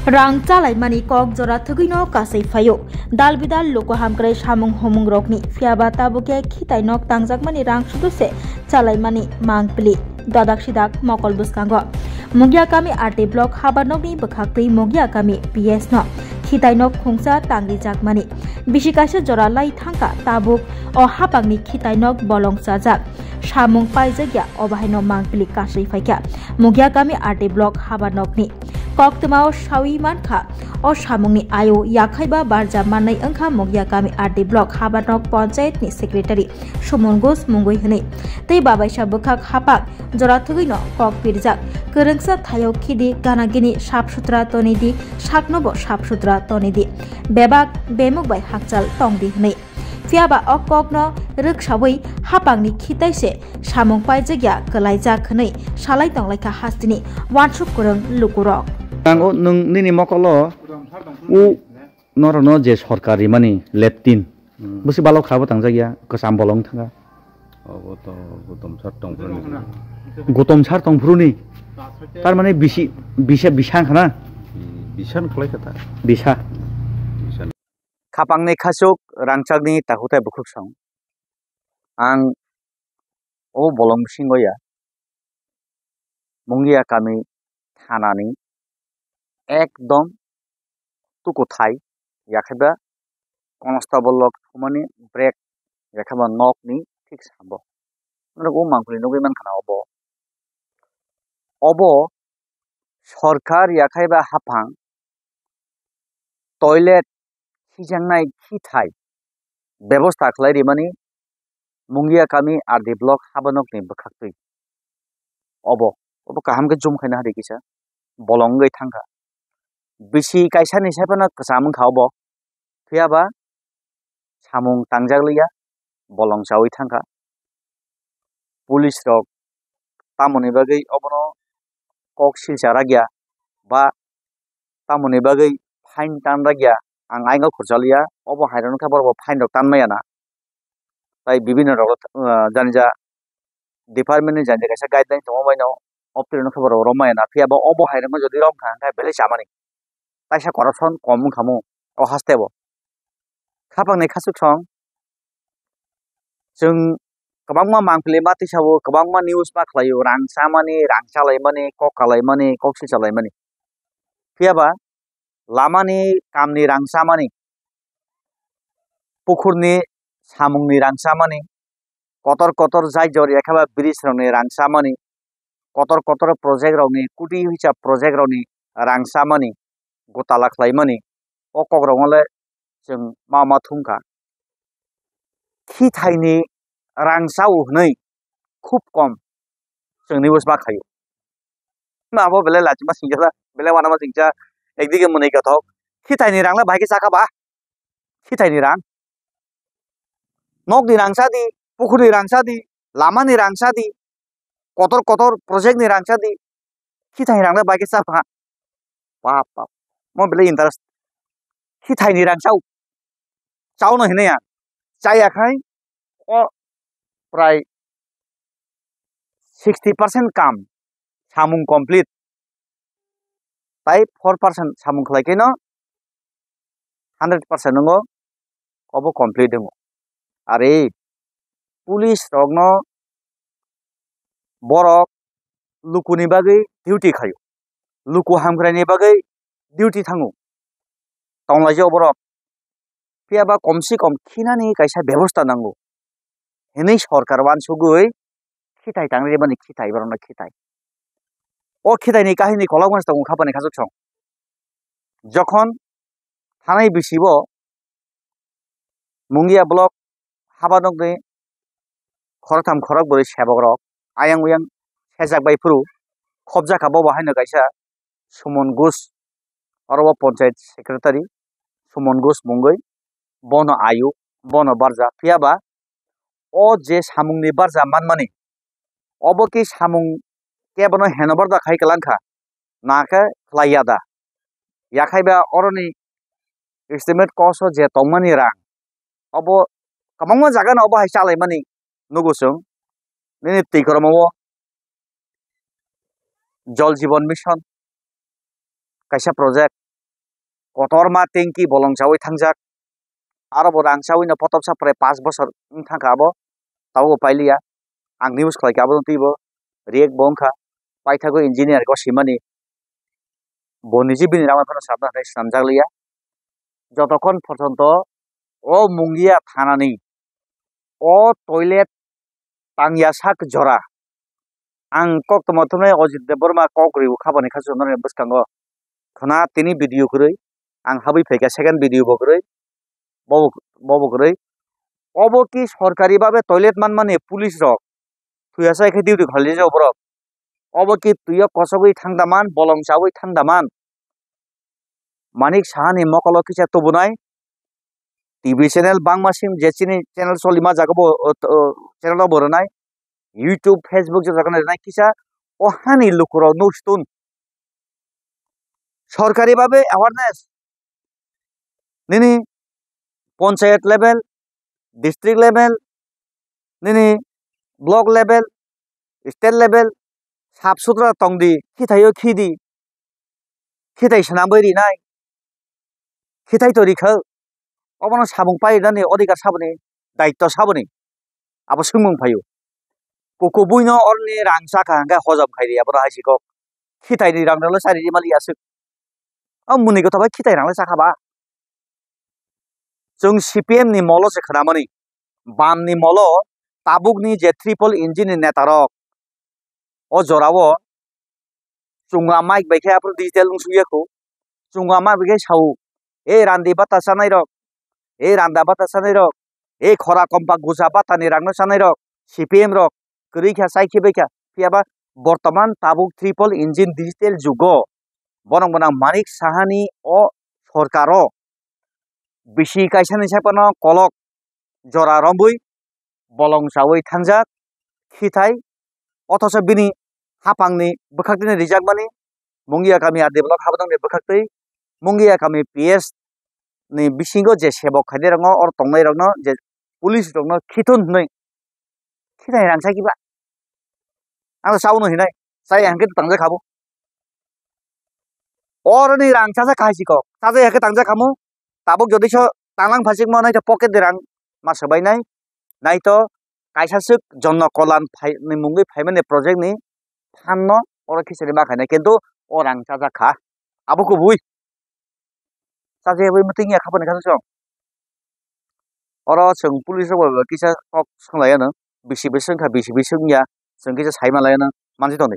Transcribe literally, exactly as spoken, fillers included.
Rang chalaimani kok jora thwgwino kasui phaio. Dal bidal luku hamkrai samung humung rokni, phiyaba tabukhe khitai nok tangjakmani rang sudu se chalaimani mangpili. Dadak sidak mokol bwskango. Mugia kami R T block habar nokni bwkhaktwi Mugia kami P S no khitai nok khungsa tangrijakmani. Bisi kaisa jora lai thangkha tabuk o hapangni khitai nok bolong chajak. Samung paijakya obo haino mangpili kasui phaikha. Mugia kami R T block habar nokni. Koktwmao sawi mankha, o samungni ayo yakhaiba barja mannai wngkha Mugia kami R D block habarnok panchayatni secretary Suman Ghosh mungwi hwnwi. Tei babaisa bwkhak hapak jora thwgwino kok pirjak, kwrwngsa thaio khidi gana gini sap sutra tonidi, saknobo sap sutra tonidi, bebak bemuk bai hakchal tongdi hwnwi. Phiyaba o kokno rwksawi hapangni khitai se samung paijak ya kwlaijak hwnwi salai tonglaikha hasteni uansuk kwrwng lukurok. Ang o nwng nini mokolo u norokno je sorkar rimani leptin. Hmm. Busi balok khabo tangjak ya, kwcham bolong thanga. Obo to Gautam sir tongphuru ni. Gautam sir tongphuru ni. Tar mane bisi, bisa, bisa wngkha na? Bi-, bisa wngkha lai kha ta. Bisa. Bisa. Khapangni khasuk rangchakni takhuk tei bukhuk song. Ang o bolong bisingo ya Mungia kami thanani ekdom tukuthai, yakheba constable rok thumani break, yakheba nokni thik sambo. Norok o mangpili nugwi mankha na obo. Obo sorkar yakhaiba haphang toilet khijaknai khithai bebosta khlai rimani Mungia kami R D block habanokni bwkhaktwi. Obo, obo kaham khe zoom khaina hari kisa bolong wngwi thangkha. Bisi kaisani sai phano kwcham wngkha obo. Phiyaba samung tangjak liya, bolong chawi thangkha. Police rok tamoni bagwi obono kok silsa rakya ba tamoni bagwi fine tan rakya, ang aino khursa liya, obo hai rok wngkha borok bo fine rok tan maya na. Tai bibinno rok, ah, jani ja department ni jani ja kaisa guideline tongo, baino office rok no khe borok rom maya na, phiya ba obo hai rok no jodi rom kha hwnkhe belai chamani. Taisa corruption kom wngkha mo o haste bo. Khapang ni khasuk song chwng kwbangma mangpili ma tisa o, kwbangma news ma khlai o, rang chamani, rang chalaimani, kok kalaimani, kok si chalaimani. Phiya ba lamani kamni rang chamani, pukhurni samungni rang chamani, kotor kotor jai jor yakheba bridge rokni rang chamani, kotor kotor project rokni, koti hisa project rokni rang chamani, gotala khlaimani, o kok rokno le chwng ma ma thumkha. Khithaini rang chao hwnwi khub kom chwngni bwsma khaio. Abo belai lachima singsa, belai wanama singsa, ekdike mwnwi kothok. Khithaini rang le bahai khe chakha ba? Khithaini rang. Nokni rang chadi, pukhurni rang chadi, lamani rang chadi, kotor kotor project ni rang chadi. Khithaini rang le bahai khe chakha. Bap, bap. Mo belai interest. Khithaini rang chao. Chaono hinwi ang. Chaya khai o prai sixty percent kam samung complete. Tai four percent samung khlai khe no hundred percent wngo, obo complete wngo. Are police rokno borok lukuni bagwi duty khaio, luku hamkraini bagwi duty thango, tonglaijao borok. Phiya ba kom se kom khinani kaisa bebosta nango hinwi sorkar uansugwi khithai tangwi mani khithai borokno khithai. O khithaini kahini kolokma se tongo khapani khasuk song. Jokhon thanai bisi bo Mungia block habanokni khoroktham khorokbrwi sebok rok ayang uyang sejak bai phuru khobjakha, bobo haino kaisa Suman Ghosh, oro o panchayat secretary Suman Ghosh mungwi, bono ayu, bono barja. Phiya ba o je samungni barja manmani, obo khe samung kebono henobar da khai kwlangkha, na khe khlai ya da? Yakhai ba oroni estimate cost o je tongmani rang, obo kwbangma jaga no obo hai chalaimani nugo chwng. Nini twi kwrwma o Jal Jeevan Mission kaisa project, kotorma tengki bolong chawi thangjak. Aro bo rang chawi no potop sa prai pash bosor wng thangkha abo, tabuk bo pailiya. Ang news khlaikha abo twibo, react bo wngkha. Paithago engineer go simani, bo niji bini rama phano swnamna hinwi swnamjak liya. Jotokhon porjonto o Mungia thanani o toilet tangya sak jora. Ang kok tongma thumnai Ajit Debbarma kok riwi khabani kha chwng norokni bwskango. Khwna tini video kwrwi, ang habwi phaikha second video bo kwrwi, bobo, bobo kwrwi. Obo ki sorkari babe toilet manmani police rok thuya chai khe duty khlaijak borok. Obo ki twiyo kosogwi thangdaman, bolong chawi thangdaman. Manik Sahani mokolo kisa tubunai T V channel bangma sim je chini channel solima jaga bo, o, o, channel bo rwnai. YouTube, Facebook je jaga rwnai kisa o hani lukurok nuk stun. Sorkari babe awareness. Nini panchayat level, district level, nini block level, state level, sap sutra tongdi, khithaio khidi, khithai swnamwi rinai, khithai to rikha, obono samung painani odhikar saboni, daitto saboni, abo swngmung phaio. Kukubuino orni rang chakha hwnkhe hojom khaidi, abono hai sikok, khithaini rang rwle chari mali aswk, o muni gotho bai khitai rang le chakha ba. Chwng C P M ni molo se khwnamani, bam ni molo tabuk ni je triple engine ni neta rok o jora o chunga mic bai khe aphuru digital wng suk ya kho. Chunga mic bai khe sao, "E randi bata chanai rok, e randa bata chanai rok, e khora kompa guja bata ni rang no chanai rok, C P M rok kwrwi kha chai khe bai kha." Phiya ba bortoman tabuk triple engine digital jugo. Borok bo nang Manik Sahani o sorkaro bisi kaisani saphano kolok jora romwi bolong chawi thangjak khithai, othocho bini haphangni bwkhaktwini rijakmani Mungia kami R D block habadongni bwkhaktwi Mungia kami P S ni bisingo je sebok khainai rokno, oro tongnai rokno, je police rokno khithun hwnwi, khithai rang chai kiba. Ang to chao no hinai, chai hwnkhe tangjak kha bo. Oroni rang chajakha hai sikok, chajak hwnkhe tangjak kha mo. Tabuk jodi so tanglang phaisikmo, naito pocket ni rang ma swbainai, naito kaisa swk Jonno Kolyan phai-, ni mungwi phaimani project ni phan no oro khichari ma khainai, kintu o rang chajakha. Abo kubui. Chajagwi mwtwng ya kha boni kha song. Oro chwng police rok bai kisa kok swng lai ano. Bisi bisi wngkha, bisi bisi wngya. Chwng kisa sai man lai ano. Mansi tongdi.